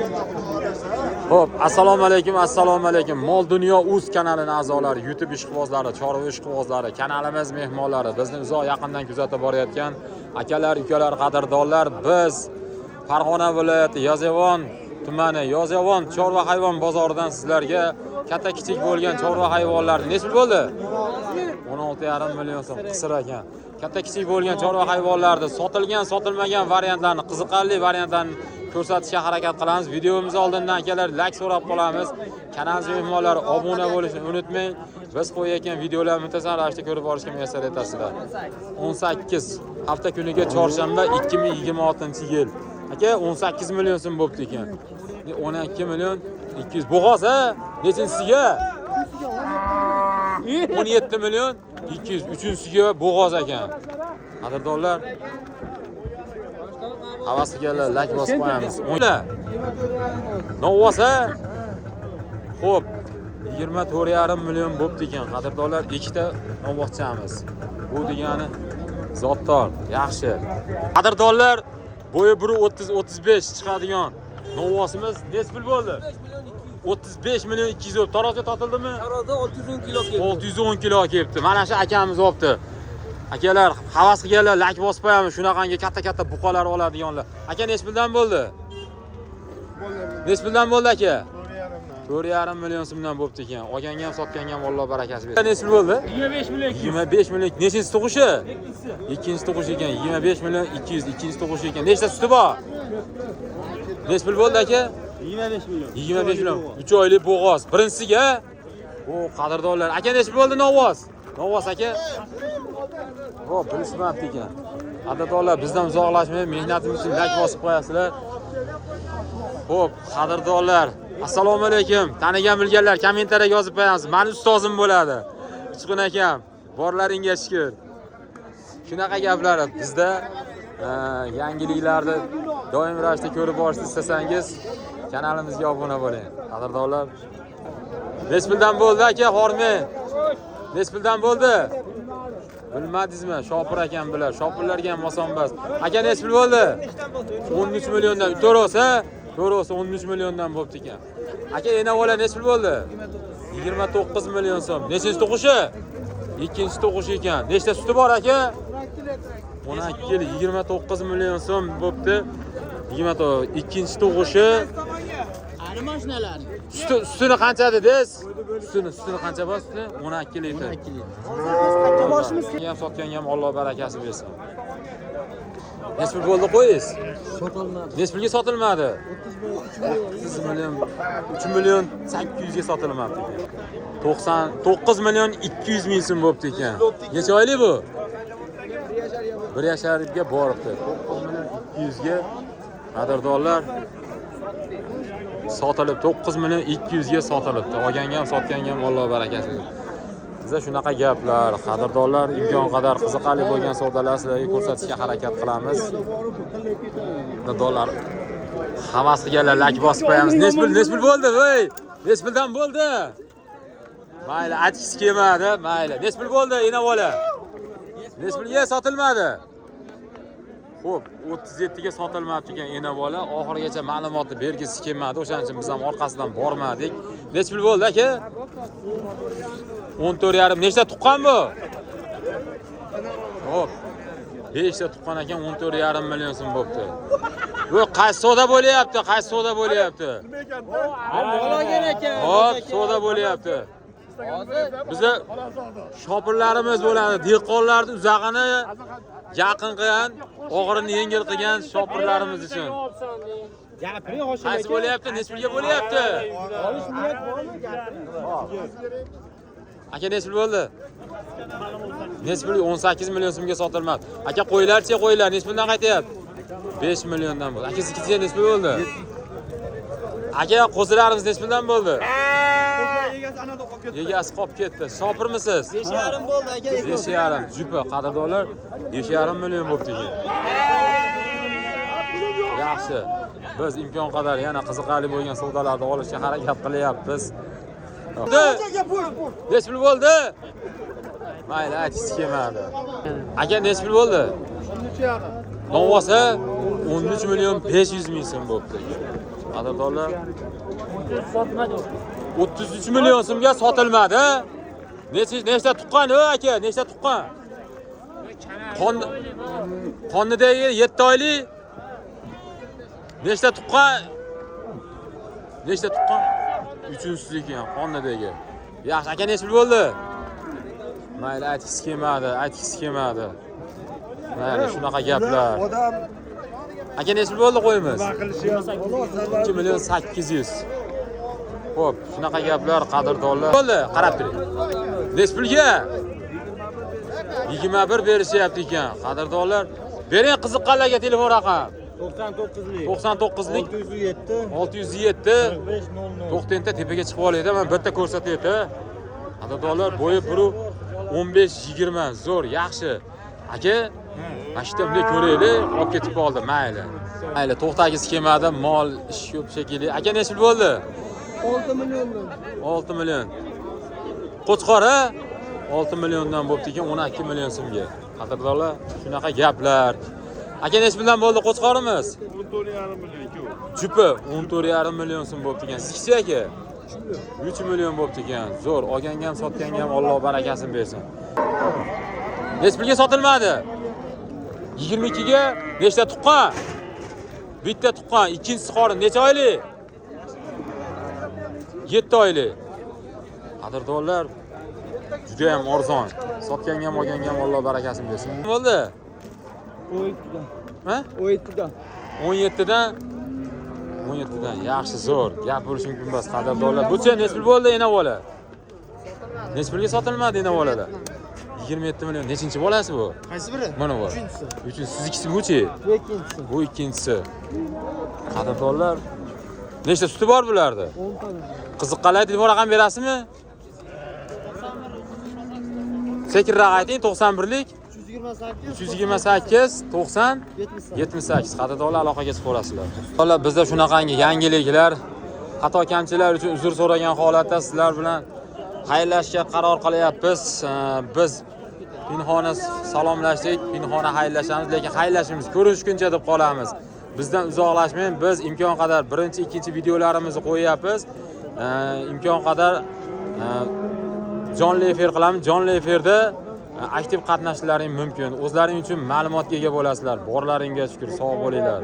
Xo'p, assalomu alaykum, assalomu alaykum. Mol Dunyo Uz kanalining a'zolari, YouTube ishqibozlari, chorva ishqibozlari, kanalimiz mehmonlari, bizni uzoq yaqindan kuzatib borayotgan akalar, ukalar, qadrdonlar, biz Farg'ona viloyati Yozyovon tumani Yozyovon chorva hayvon bozoridan sizlarga katta kichik bo'lgan chorva hayvonlarni necha pul bo'ldi? 16,5 million so'm qisir ekan. Katta kichik bo'lgan chorva hayvonlarni sotilgan, sotilmagan variantlarni, qiziqarli variantlarni ko'rsatishga harakat qilamiz. Videomiz oldindan akalar like so'rab qolamiz. Kanalimiz mehmonlari obuna bo'lishni unutmang. Biz qo'yayotgan videolarni muntazam ravishda ko'rib borishga muyassar etasizlar. 18 hafta kuniga chorshanba 2026-yil. Aka 18 million so'm bo'pti ekan. 12 million 200. Bo'g'oz ha? Nechinchisiga? 17 million 200. Uchinchisiga bo'g'oz ekan. Qadrdonlar, havas qilganlar like bosib qo'yamiz. Novvos ha? Xo'p, 24,5 million bo'pti ekan. Qadrdonlar, ikkita novvoschamiz. Bu degani zotdor, yaxshi. Qadrdonlar, bo'yi 1.30-35 chiqadigan novvosimiz necha pul bo'ldi? 35 million 200 bo'ldi. Tarozga totildimi? Tarozda 610 kilo keldi. 610 kilo kelibdi. Mana shu akamiz olibdi. Akalar, havas qilganlar like bosib qo'yamiz. Shunaqangi katta-katta buqalar oladiganlar. Aka necha puldan bo'ldi? Necha puldan bo'ldi aka? 4,5 million so'mdan bo'pti ekan. Olganga ham, sotganga ham Alloh barakasi bersin. Necha pul bo'ldi? 25 million 200. 25 million. Nechinchi tug'ishi? Ikkinchisi tug'ishi ekan. 25 million 200. Ikkinchisi tug'ishi ekan. Nechta suti bor? Necha pul bo'ldi aka? 25 million. 25 million. 3 oylik bo'g'oz. Birinchisiga bu qadrdonlar. Aka necha pul bo'ldi novvoz? Novvoz aka? Xo'p, bilishmabdi ekan. Qadrdonlar, bizdan uzoqlashmay, mehnatimiz uchun like bosib qo'yasizlar. Xo'p, qadrdonlar, assalomu alaykum. Tanigan bilganlar kommentariyaga yozib qo'yamiz. Meni ustozim bo'ladi. Uchqun akam, borlaringga shukr. Shunaqa gaplar bizda yangiliklarni doim ravishda ko'rib borishni istasangiz kanalimizga obuna bo'ling. Qadrdonlar, necha puldan bo'ldi aka, hormang. Necha puldan bo'ldi? Bilmadingizmi? Shopir akam bilar. Shopirlarga ham oson emas. Aka necha pul bo'ldi? 13 milliondan. To'g'risi, to'g'risi 13 milliondan bo'pti ekan. Aka ena bola necha pul bo'ldi? 29 million so'm. Nechinchi tug'ishi? Ikkinchi tug'ishi ekan. Nechta suti bor aka? 12 kilo, 29 million so'm bo'pti. 29 ikkinchi tug'ishi. Ani mashinalar. Sutini qancha dedingiz? Sutini qancha bor suti? 12 litr. 12 litr. Ham sotganga ham Alloh barakasi bersin. Necha pul bo'ldi qo'yingiz? Sotilmadi. Necha pulga sotilmadi? 30 million, 3 million 800 ga sotilmabdi ekan. 99 million 200 ming so'm bo'pti ekan. Necha oylik bu? 1 yasharga boribdi. 9 million 200 ga qadrdonlar sotilib, 9 million 200 ga sotilibdi. Olganga ham, sotganga ham Alloh barakasi bersin. Bizda shunaqa gaplar, qadrdonlar, imkon qadar qiziqarli bo'lgan savdolar sizlarga ko'rsatishga harakat qilamiz. Qadrdonlar, havas qilganlar like bosib qo'yamiz. Necha pul bo'ldi, voy? Necha puldan bo'ldi? Mayli, aytgisi kelmadi, mayli. Necha pul bo'ldi, ena bola? Necha pulga sotilmadi? Xo'p, 37 ga sotilmabdi ekan ena bola. Oxirigacha ma'lumotni bergisi kelmadi. O'shaning uchun biz ham orqasidan bormadik. Necha pul bo'ldi aka? 14,5. Nechta tuqqan bu? Xo'p. 5 ta tuqqan ekan, 14,5 million so'm bo'pti. Bu qaysi savdo bo'lyapti? Qaysi savdo bo'lyapti? Olgan ekan. Xo'p, savdo bo'lyapti. Biza shopirlarimiz bo'ladi. Dehqonlarni uzog'ini yaqin qilgan, og'irini yengil qilgan shopirlarimiz uchun. Gapiring Hoshim Qaysi bo'lyapti? Necha pulga bo'lyapti? Olish niyat bormi? Gapiring. Aka necha pul bo'ldi? Necha pul? 18 million so'mga sotilmadi. Aka qo'ylarchi, qo'ylar necha puldan qaytyapti? 5 milliondan bo'ldi. Aka siznikiga necha pul bo'ldi? Aka qo'zilarimiz necha puldan bo'ldi? Egasi qolib ketdi. Shopirmisiz? 5,5 bo'ldi aka. 5,5 jupa qadrdonlar 5,5 million bo'pti ekan. Yaxshi. Biz imkon qadar yana qiziqarli bo'lgan savdolarni olishga harakat qilyapmiz. Necha pul bo'ldi? Mayli, aytgisi kelmadi. Aka necha pul bo'ldi? 13,5. Novvosa 13 million 500 ming so'm bo'pti. Qadrdonlar. 33 million so'mga sotilmadi. Nechta tuqqan, aka? Nechta tuqqan? Qonnidagi 7 oylik. Nechta tuqqan? Nechta tuqqan? Uchinchisi ekan qonnidagi. Yaxshi, aka necha pul bo'ldi? Mayli, aytgisi kelmadi, aytgisi kelmadi. Mayli, shunaqa gaplar. Odam Aka necha pul bo'ldi qo'yimiz? nima qilishi 2 million 800. Xo'p, shunaqa gaplar, qadrdonlar. Bo'ldi, qarab turing. Necha pulga? 21 berishyapti ekan, qadrdonlar. Bering qiziqqanlarga telefon raqam. 99lik. 99lik 607 607 4500. To'xtangda tepaga chiqib olayda, men bitta ko'rsatyapti. Qadrdonlar, bo'yi buru 15-20, zo'r, yaxshi. Aka, mana shu yerda bunday ko'raylik, olib ketib qoldi, mayli. Mayli, to'xtagisi kelmadi, mol ish ko'p shekilli. Aka necha pul bo'ldi? 6 milliondan. 6 million. Qo'chqor, ha? 6 milliondan bo'pti ekan, 12 million so'mga. Qadrdonlar, shunaqa gaplar. Aka necha puldan bo'ldi qo'chqorimiz? 14,5 million ikkovi. Jupi 14,5 million so'm bo'pti ekan. Sizkichi aka? 3 million bo'pti ekan. Zo'r, olganga ham sotganga ham Alloh barakasini bersin. Necha pulga sotilmadi? 22 ga nechta tuqqan? Bitta tuqqan, ikkinchisi qorin. Necha oylik? 7 oylik. Qadrdonlar, juda ham arzon. Sotganga ham olganga ham Alloh barakasini bersin. Bo'ldi? 17dan. Ha? 17dan. 17dan 17dan yaxshi, zo'r. Gap bo'lishi mumkin emas, qadrdonlar. Buchi necha pul bo'ldi ena bola? Necha pulga sotilmadi ena bolalar? 27 million. Nechinchi bolasi bu? Qaysi biri? Mana bu. Uchinchisi. Uchinchisi. Siznikisi buchi? Bu ikkinchisi. Bu ikkinchisi. Qadrdonlar, nechta suti bor bularda? 10 tane. Qiziqqanlar telefon raqam berasizmi? Sekinroq ayting, 91lik 328 328 90 78. 78. Qadrdonlar, aloqaga chiqaverasizlar. Qadrdonlar, bizda shunaqangi yangiliklar, xato kamchiliklar uchun uzr so'ragan holatda sizlar bilan xayrlashishga qaror qilyapmiz. Biz pinhona salomlashdik, pinhona xayrlashamiz, lekin xayrlashimiz ko'rishguncha deb qolamiz. Bizdan uzoqlashmang, biz imkon qadar birinchi, ikkinchi videolarimizni qo'yyapmiz. Imkon qadar jonli efir qilamiz. Jonli efirda aktiv qatnashishlaring mumkin. O'zlaring uchun ma'lumotga ega bo'lasizlar. Borlaringga shukr, sog' bo'linglar.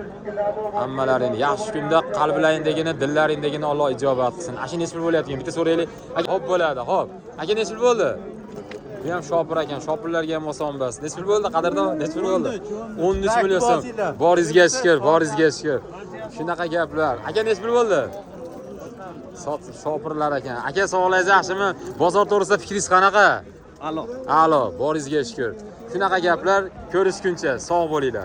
Hammalaring yaxshi kunda qalblaringdagini, dillaringdagini Alloh ijobat qilsin. Aka necha pul bo'lyapti? Bitta so'raylik. Aka, hop bo'ladi, hop. Aka necha pul bo'ldi? Bu ham shopir ekan, shopirlarga ham oson emas. Necha pul bo'ldi, qadrdon? Necha pul bo'ldi? 13 million so'm. Boringizga shukr, boringizga shukr. Shunaqa gaplar. Aka necha pul bo'ldi? Shopirlar ekan. Aka sog'ligingiz yaxshimi? Bozor to'g'risida fikringiz qanaqa? Alo. A'lo, boringizga shukr. Shunaqa gaplar, ko'rishguncha sog' bo'linglar.